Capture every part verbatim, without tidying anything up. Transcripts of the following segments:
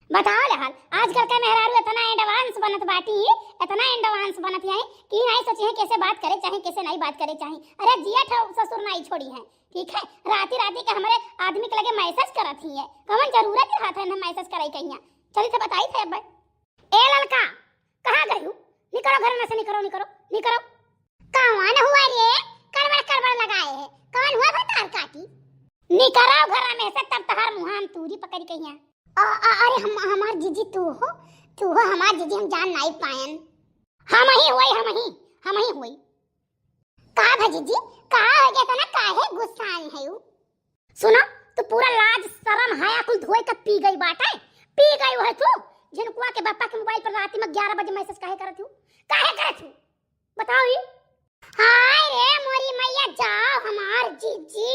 बताओ ले हाल, आजकल के मेहरारू इतना advance बनत बाटी, इतना advance बनत है कि नाहीं सोची है कैसे बात करे चाही, कैसे नाहीं बात करे चाही। अरे जिया ठो ससुर नाहीं छोड़ी है, ठीक है, राती राती के हमरे आदमी के लगे message करत ही है, कौन जरूरत रहत है ना message करे कहिया। चली थे बताई थे अब। ए ललका, कहाँ गयू? निकरो घर में से, निकरो, निकरो, निकरो। कौन हुआ रे? कड़बड़ कड़बड़ लगाए है। कौन हुआ भतार काटी? निकरो घर में से, तब तहार मुँह हम तूरी पकड़ी कहिया। अ, अ, अरे हम, हमार जीजी तू हो, तू हो हमार जीजी, हम जान नाहीं पायन। हम ही हुई, हम ही, हम ही हुई। का भा जीजी, का हो गया था ना, काहे गुस्सा आई है यू? सुनो, तू पूरा लाज शरम हया कुल धोए के पी गई बाटे, पी गई है तू। झिनकुआ के बापा के mobile पर राती में ग्यारह बजे message काहे करत हूँ, काहे करत हूँ, बताओ ही। हाय रे मोरी मैया, जाओ हमार जीजी,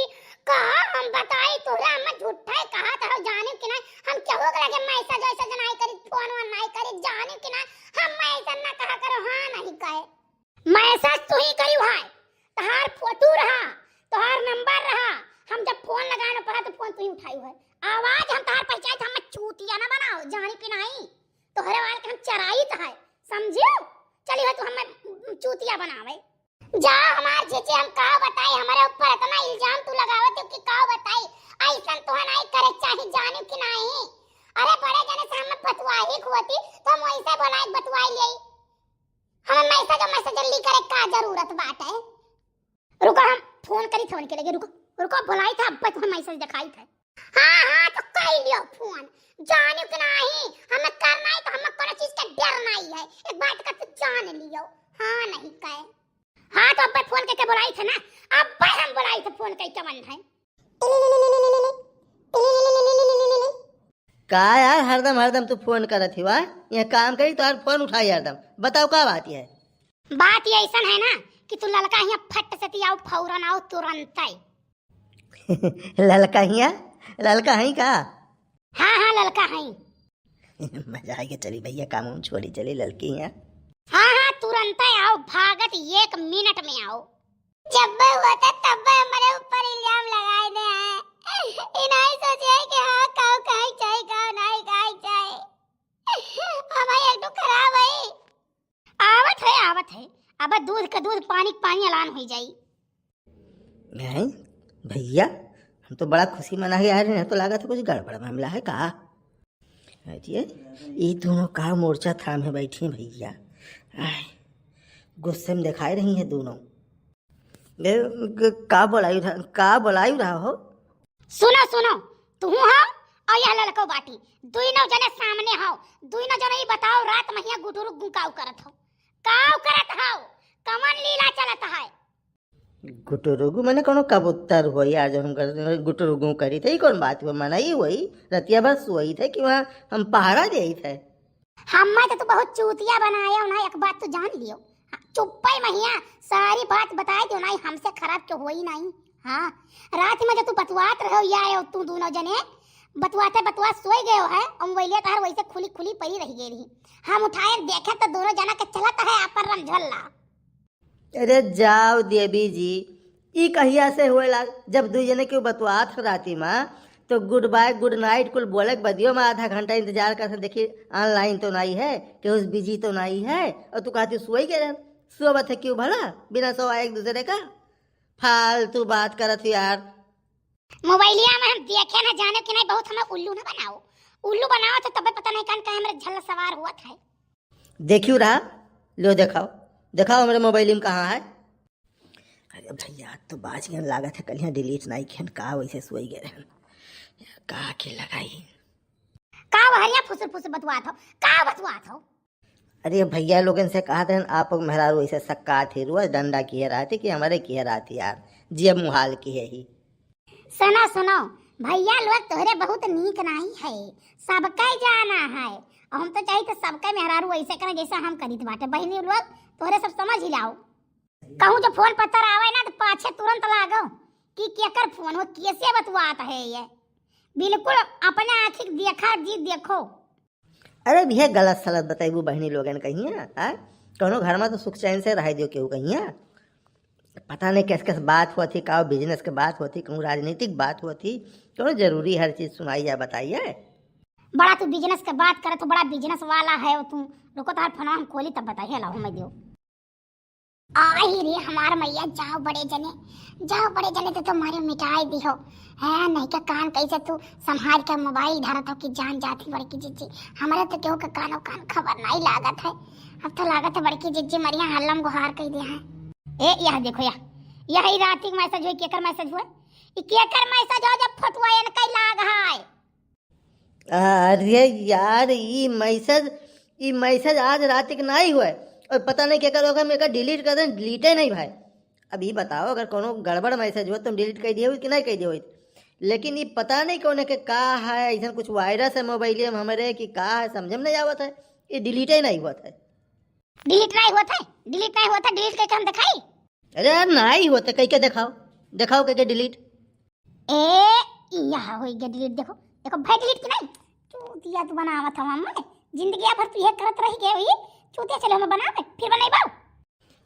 का हम बताई तोहरा, हम झूठा ही कहा था, जाने कि नहीं, हम केहू के लगे message वैसेज नहीं करी, फोन वोन नहीं करी, जाने कि नहीं, हम ऐसा ना कहा करो, हाँ नहीं कहे। Message तू ही करियो है, तोहार फोटो रहा, तोहार number रहा, हम जब फोन लगाए न पड़ा तो फोन तू ही उठायो है। आवाज हम तोहार पहचान, हम चूतिया ना बनाओ, जानी कि नहीं, तोहरे वाल के हम चराइत है, समझियो? चली हो तू हमें चूतिया बनावे। जा हमार जीजी, हम का बताई, हमारे ऊपर इतना इल्जाम तू लगावत हो कि का बताई, ऐसन तो नहीं करे चाही, जानी कि नहीं। अरे बड़े जने से हमें बतवाही होती तो हम वैसे बोला बतवाई ले। हमें message, message जल्दी करे, का जरूरत बाटे? रुको, हम फोन करी थे उनके लगे, रुको, रुको, बुलाई थे, अब तुम्हें message दिखाई थे। हाँ, हाँ, तो कर लियो फोन, जानियो कि नहीं, हमें करना है तो हमें कोनो चीज का डर नहीं है, एक बात का तू जान लियो, हाँ नहीं कहे। हाँ, तो अब फोन करके बुलाई थे ना, अब हम बुलाई थे फोन करके, मन है। का यार, हरदम हरदम तू फोन करत ही वा? यह काम करी तो यार, फोन उठाई हरदम। बताओ का बात है? बात ये ऐसन है ना कि तू ललका हियाँ फट से ती आओ, फौरन आओ, तुरंत आई। ललका हियाँ? ललका है का? हाँ, हाँ, ललका है। मजा आइगे, चली भैया, काम उम छोड़ी, चली ललकी हियाँ। हाँ, हाँ, तुरंत आओ, भागत एक मिनट में आओ। जब होता तब हमारे ऊपर इल्जाम लगाए दे हैं। ई नहीं सोचे कि हाँ, काऊ कहे चाहे, काऊ नहीं कहे चाहे। हमारी एक तो खराब है। आवत है, आवत है। अब दूध का दूध, पानी का पानी, ऐलान हो जाई। हैं? भैया, हम तो बड़ा खुशी मना के आ रहे हैं, तो लागत है कुछ गड़बड़ मामला है का? अरे, ये दोनों का मोर्चा थामे बैठी हैं भैया। आय, गुस्से में दिखाई रही हैं दोनों। ए, ग-, का बोलाई रहा, का बोलाई रहा हो? सुनो, सुनो, तू हो और यह ललको बाटी, दुइनो जने सामने हो, दुइनो जने ही बताओ, रात में हियाँ गुटुरु गुकाऊ करत हो, काऊ करत हो, कमन लीला चलत है? गुटुरुगु मने कोनो कबूतर होई यार, जो हम कर, गुटुरुगु करी थे, ई कौन बात हुआ? मनई होई, रतिया भर सोई थे कि वहाँ हम पहरा देई थे। हम्मे तो तू बहुत चूतिया बनाया हो ना, एक बात तो जान लियो। हाँ, चुप्पे महिया सारी बात बताई दियो ना, हमसे खराब क्यों होई नहीं। हाँ, रात में जो तू बतुआत रहो यार, तू दोनों जने बतुआते बतुआत सोई गयो है, और मोबाइलिया तहार वैसे खुली खुली पड़ी रह गई रही। हम उठाए देखे तो दोनों जना के चलत है आपन रमझोला। अरे जाओ देवी जी, ई कहिया से होए लाग? जब दुई जने केहू बतुआत हो राती मा, तो good bye, good night कुल बोले के बदियो मा आधा घंटा इंतजार करत, देखी online तो नाई है, केहू से busy तो नाई है, और तू कहती सोई गए रहन। सोवत है केहू भला बिना सोवा एक दूसरे का? फालतू बात करत हो यार। मोबाइलिया में हम देखे ना जाने कि नहीं, बहुत हमें उल्लू ना बनाओ, उल्लू बनाओ तो तबे पता नहीं कान कहे हमरे झल्ला सवार हुआ था। देखियो रहा, लो देखाओ, देखाओ हमरे मोबाइल में कहाँ है। अरे भैया, आज तो बाज गए, लागत है कल यहाँ delete नहीं किहन, का वैसे सोई गए रहन, का के लगाई। का बहरिया फुसुर फुसुर बतुआत हो, का बतुआत हो? अरे भैया लोगन से कहत रहन, आप मेहरारू ऐसे सक्का थे, रोज डंडा किहे रहती कि हमरे किहे रहती यार, जियब मुहाल किहे ही। सुनो, सुनो, भैया लोग तोहरे बहुत नीक नाई है, सबके जाना है। और हम तो चाही तो सबके मेहरारू ऐसे करें जैसे हम करीत बाटे। बहिनी लोग तोहरे सब समझ ही लाओ। कहूँ जो फोन पत्तर आवे ना तो पाछे तुरंत लागो कि केकर फोन हो, कैसे बतुआत है ये। बिल्कुल अपने आँखी के देखा जी देखो। अरे भैया, गलत सलत बतैबू बहिनी लोगन कहिया, आय? कौनो घर में तो सुख चैन से रह दियो केहू कहिया। पता नहीं किस किस बात हुआ थी, का business के बात हुआ थी, कहूँ राजनीतिक बात हुआ थी, कौनो जरूरी हर चीज सुनाई जाए, बताइए। बड़ा तू business के बात करत हो, बड़ा business वाला है तू। रुको, तोहार फोनवा हम खोली तब बताई, लाओ मैं दियो। आई रे हमार मैया, जाओ बड़े जने, जाओ बड़े जने, तो तुम्हारे मिटाई दिहो। हैं, नहीं के कान कैसे तू संभाल के मोबाइल धरत हो कि जान जाती बड़की जिज्जी। हमरे तो केहू के कानो कान खबर नहीं लागत है। अब तो लागत है बड़की जिज्जी मरिया हल्लम गुहार कई दे हैं। ए, यह देखो, यह, यह ही राती के मैसेज हुए, केकर मैसेज हुए? ई केकर मैसेज हो जब फोटुआ एनकई लाग है? अरे यार, ई मैसेज, ई मैसेज आज रात के नाई हुआ है। और पता नहीं केकर होगा, हम एकर डिलीट कर दें, डिलीटे नहीं भाई। अब ई बताओ, अगर कोनो गड़बड़ मैसेज हुआ, तुम डिलीट कर दिए हुई कि नहीं कर दिए हुई? लेकिन ई पता नहीं कौन के का है, ऐसा कुछ वायरस है मोबाइल में हमरे कि का है, समझ में नहीं आवत है। ई डिलीटे नहीं हुआ था। डिलीट नहीं हुआ था, डिलीट नहीं हुआ था, डिलीट करके हम दिखाई। अरे यार, नहीं हुआ था, कह के दिखाओ, दिखाओ कह के डिलीट। ए, यह हो गया डिलीट, देखो, देखो भाई, डिलीट की नहीं, चूतिया तू बनावत हवा मैं, जिंदगी भर तू ये करत रह गए हुई, चूतिया चले हमें बनावे, फिर बनाई बाऊ।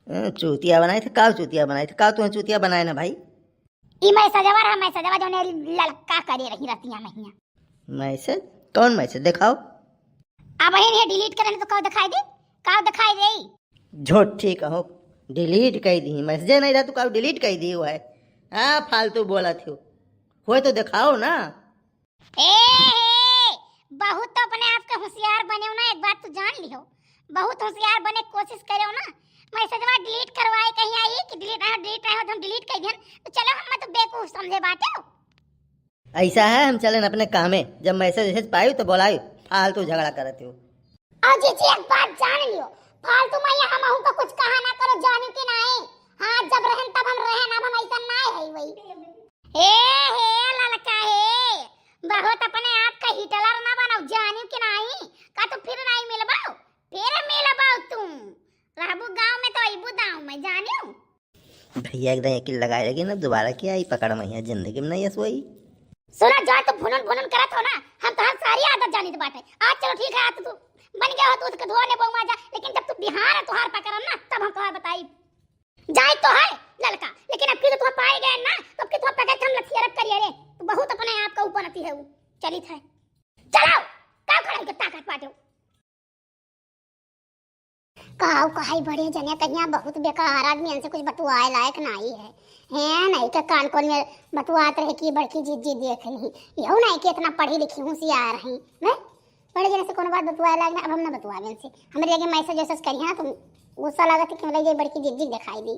ए, चूतिया बनाए थे, का चूतिया बनाए थे, का तुम्हें चूतिया बनाए ना भाई? ई मैसेजवा रहा, मैसेजवा जौन ललका करे रही रतिया महिया। मैसेज? कौन मैसेज? दिखाओ। अब वही नहीं डिलीट करे तो का दिखाई दे, का दिखाई दे? झूठी कहो, डिलीट कर दी, मैसेज नहीं रहा तो का डिलीट कर दी हुआ है। हाँ, फालतू बोला थी, हुए तो दिखाओ ना। ए हे, बहुत तो अपने आप के होशियार बने हो ना, एक बात तो जान लिहो, बहुत होशियार बने के कोशिश करे हो ना। मैसेजवा डिलीट करवाए कहीं आई कि डिलीट रहा, डिलीट रहा, तो हम डिलीट कर दिहन, तो चलो हम तो बेवकूफ समझे बाटे हो। ऐसा है, हम चलेन अपने कामे, जब मैसेज वैसेज पाई तो बोलाई, फालतू झगड़ा करत हो। और जीजी एक बात जान लियो, फालतू में यहाँ हमहू को कुछ कहा ना करो, जानी कि नहीं। हाँ, जब रहन तब हम रहन, अब हम ऐसा ना है वही। हे, हे, ललका हे, बहुत अपने आप का हिटलर ना बनाओ, जानियो कि नहीं? का तू फिर नहीं मिलबाओ? फिर मिलबाओ तू। रहबू गाँव में तो अइबू दाँव में, जानियो? भैया एकदम यकीन लगाए लगी ना, दोबारा क्या आई पकड़ में, यहाँ जिंदगी में नहीं ऐसा हुई। सुना, जो तू भुनन भुनन करत हो ना, हम तोहार सारी आदत जानित बाटे। आज चलो ठीक है, आज तू बन गया हो दूध के धोआ, ले बउआ जा, लेकिन जब तू बिहार है तोहार पकड़म ना, तब हम तोहार बताई। जाए तो है ललका, लेकिन अब की तो तुहा पाए गए ना, तो अब की तुहा पकड़ के हम लथियरब करिए रे। तू बहुत अपने आप का ऊपर अति है, वो चलित है। चलो, का खड़ा के ताकत बाटे? काऊ कहाई बड़े जने कहिया बहुत बेकार आदमी, इनसे कुछ बतुआए लायक नाई है। हैं, नहीं के कान कोन में बतुआत रहे कि बड़की जीजी देख ली। यहू नहीं कि इतना पढ़ी लिखी होशियार हैं। मैं बड़े जने से कोनो बात बतुआए लायक ना, अब हम ना बतुआवे इनसे। हमरे आगे मैसेज वैसेज करिए ना, तुम गुस्सा लागत है कि हमरे ये बड़की जीजी दिखाई दी।